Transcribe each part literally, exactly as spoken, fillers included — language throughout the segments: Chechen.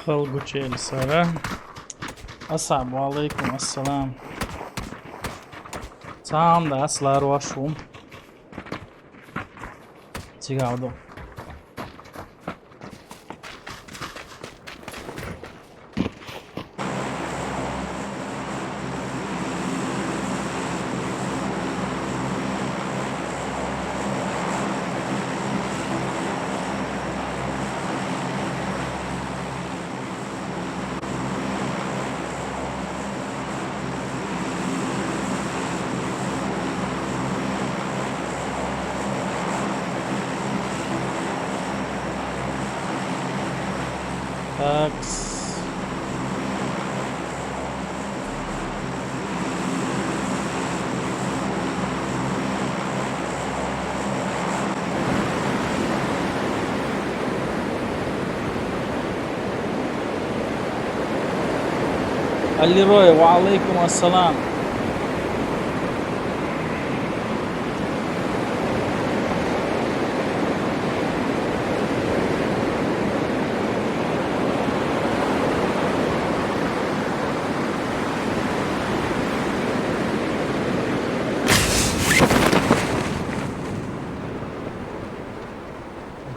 Палгучел сара. Ассаламу алейкум, ассалам. Цаам да аслар вашум. Цигавду. Такс. Аллирой, ва алейкум ассалам.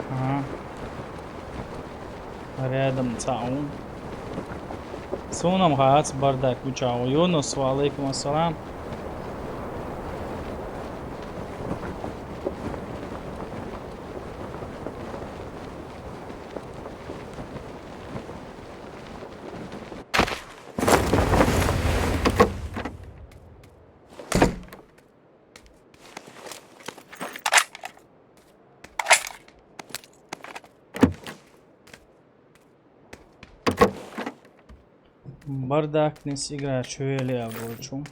Аха. Рядом цаун. Сунам хац бардак учау. Юнус, ва алейкум ассалам. Бардакнес игра чуели абочум.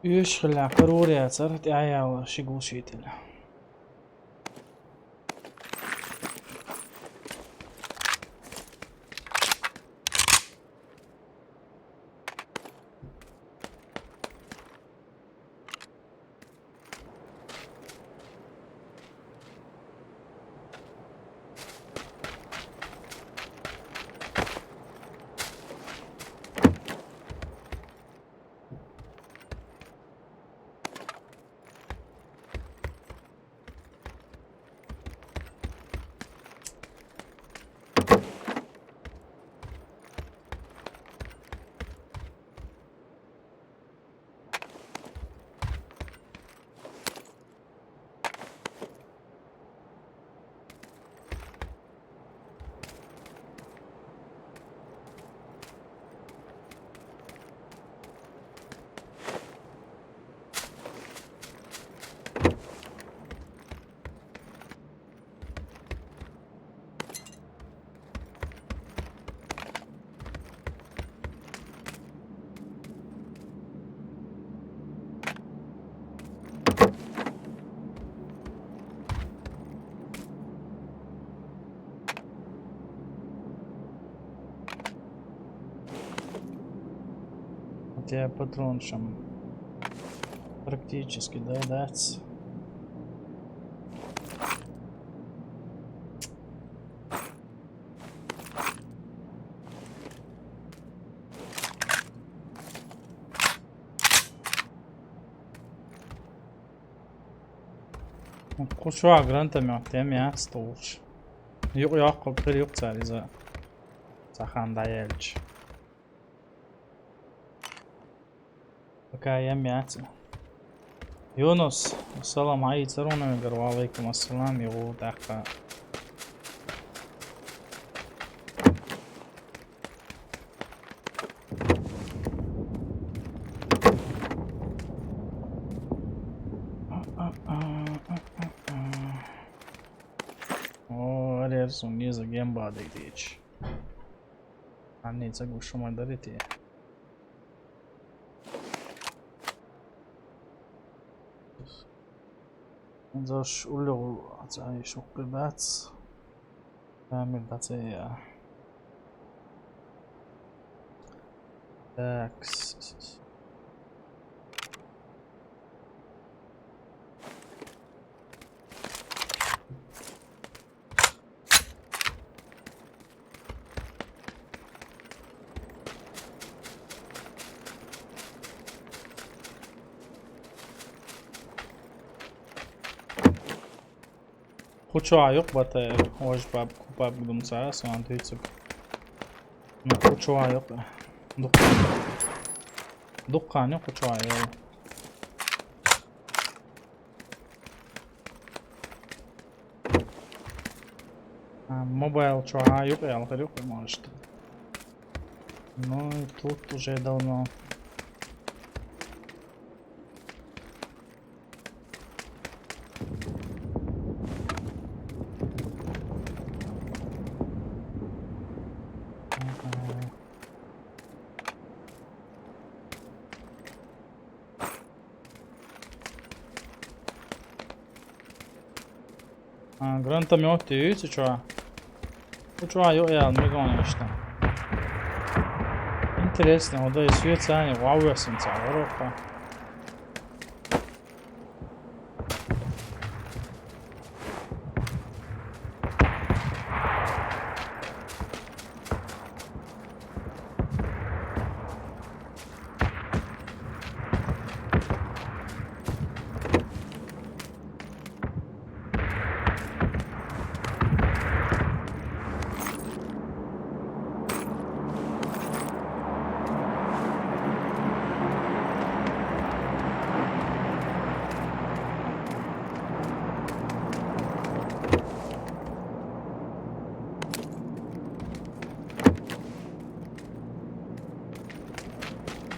Уьш хилла карур яцар, тӀехьа яла ши гулшитила. Те патронаш-м практически, да, дац. Кхо чоагӀа гранатомёт дем яц тхоаш. Юкъ йоккхур хир юкъ цар иза. Цхьа хана дӀаяьлча. Пока ем яц. Юнус, ассалам, хьай цӀи хургья вегар? Ва Ӏалайкум ассалам, югъу тӀаккха. О, арер сун низа гемба дегдич. Анни цагу шума дарите. Заш уллугу ацай шуккы дац. Камер дац я. Так. Кхо чоагӀа юкъ бата, ож паб, купаб гумса, сон тыцыб. Ну, кхо чоагӀа юкъ. Дуккха. Дуккха, не кхо чоагӀа юкъ. А, мобайл чоагӀа юкъ, ялгъар юкъ, может. Ну, и тут уже давно. Ага. А, гранатомёт дийцу чоагӀа. Кхо чоагӀа юкъ ял мегон яшта. Интересно, ода и свет сани ваввесин ца вороха.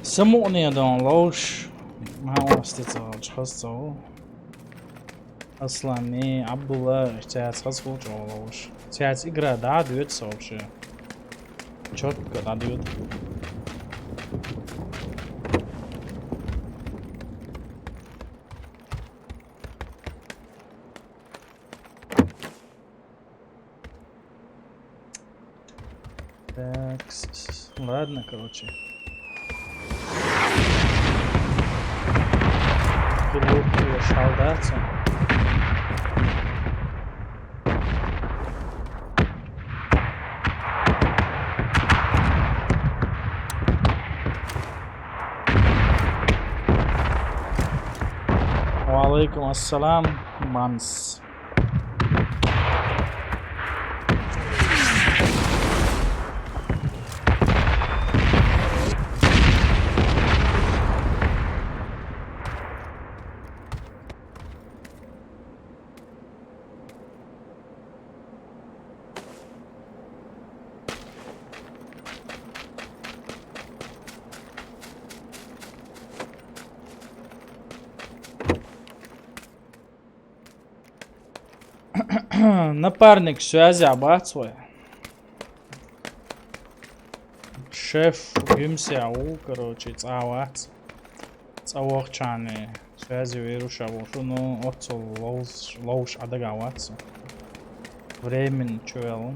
Самуъни дон ловш. Ма васти цаалч хас цау. Асланни, Абдулла, цяц хас хул чоу ловш. Цяц игра да, дует вообще. Чётко да, дует. Так, с- с- ладно, короче. Пилот его шалдаться. Ва алейкум ассалам, Манс. Напарник связи абац вай. Шеф гимси ау, короче, цӀа вац. ЦӀа вахчани связи вируша вушу, ну, оцул ловш, ловш адага вац. Времен чуэлун.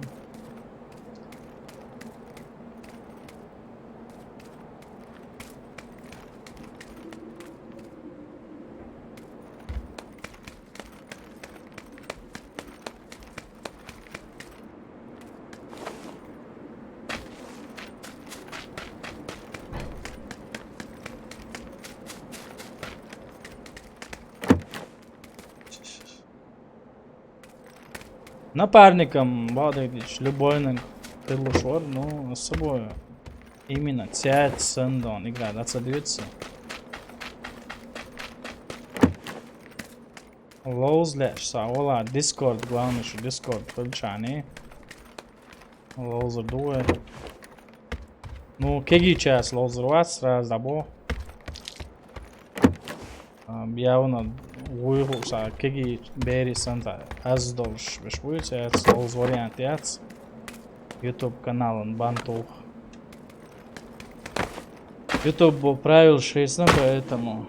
Напарником, бадайдич, любойнаг тиллуш вар, ну, особо именно цец сандон играть, а ца дюца. Лоуз леш, са, вала, Discord, главное, что Discord включённый. Лоузер дуэ. Ну, кеги час лоузер вас, раз дабо. А, явно вуйгу са кеги бери санта аз долш беш вуй час лоуз вариант яц. YouTube каналын бантух. YouTube правил шестнадцать, поэтому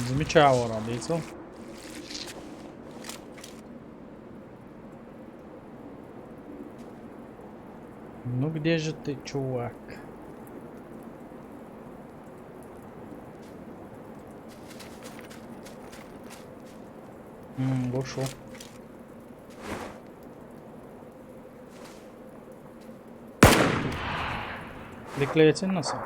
Замечал, радицу. Ну где же ты, чувак? М, вышел. Bekleyetin nasıl?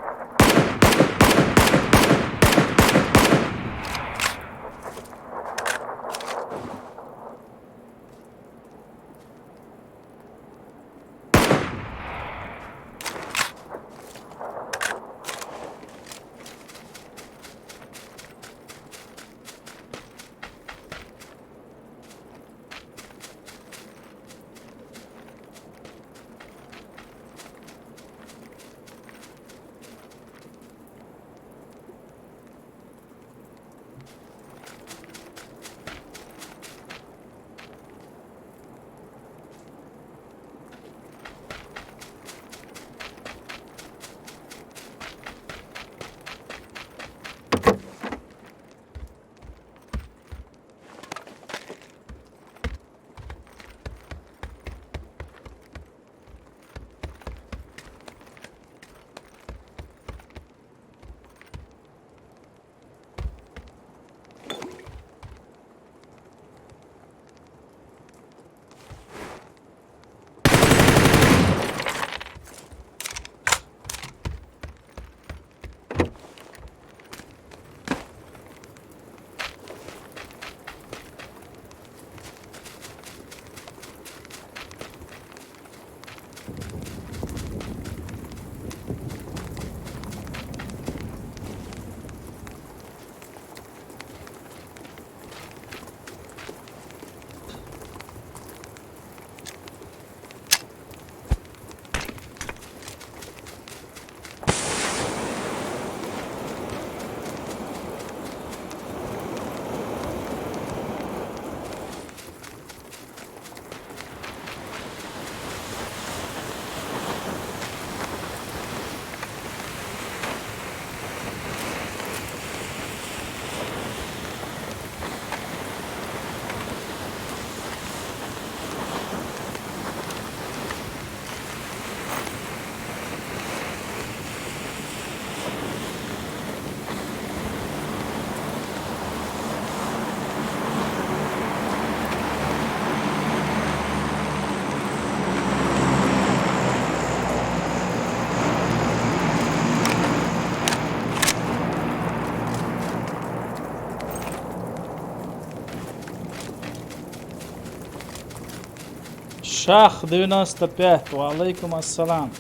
Шах девяносто пять, ва алейкум ассалам.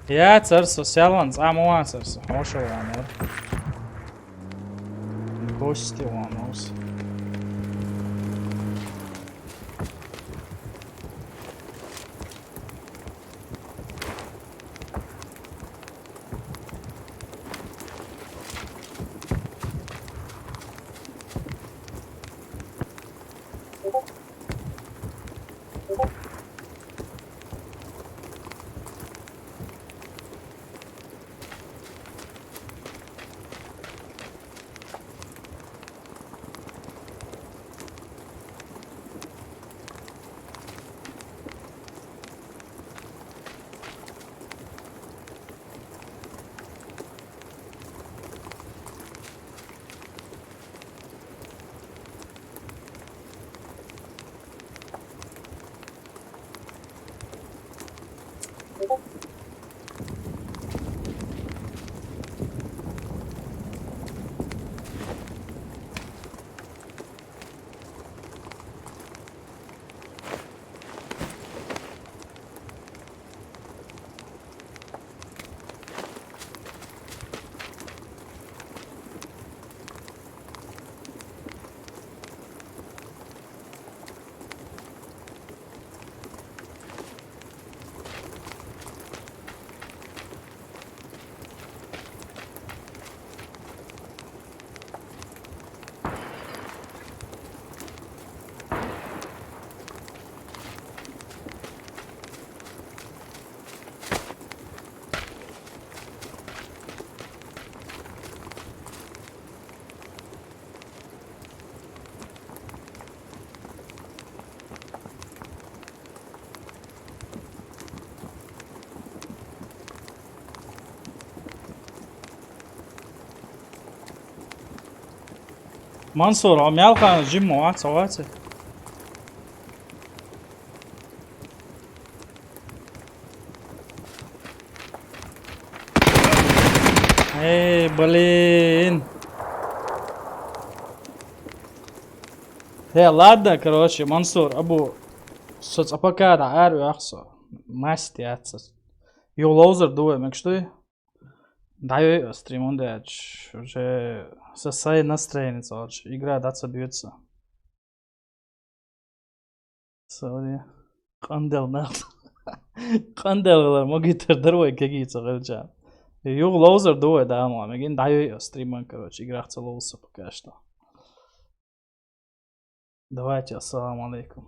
Яцар со, сялан, цӀа ма вацар со. Хьошалла ванор. Гости ванос. Мансур, а мялхан жиммо, а, цаваце? Эй, блин. Э, ладно, короче, Мансур, абу, со цӀапакада ару ахсо. Масть яцас. Ю лоузер дуэ, мекштой? Даю стримон дяч. Уже со сай настроение цалч. Игра даца бьется. Сори. Къандел на. Къандел валар могитер дарвай кеги цагалча. Юг лоузер дуэ дама. Мегин даю стримон, короче, игра ца лоуза пока что. Давайте, ассаламу алейкум.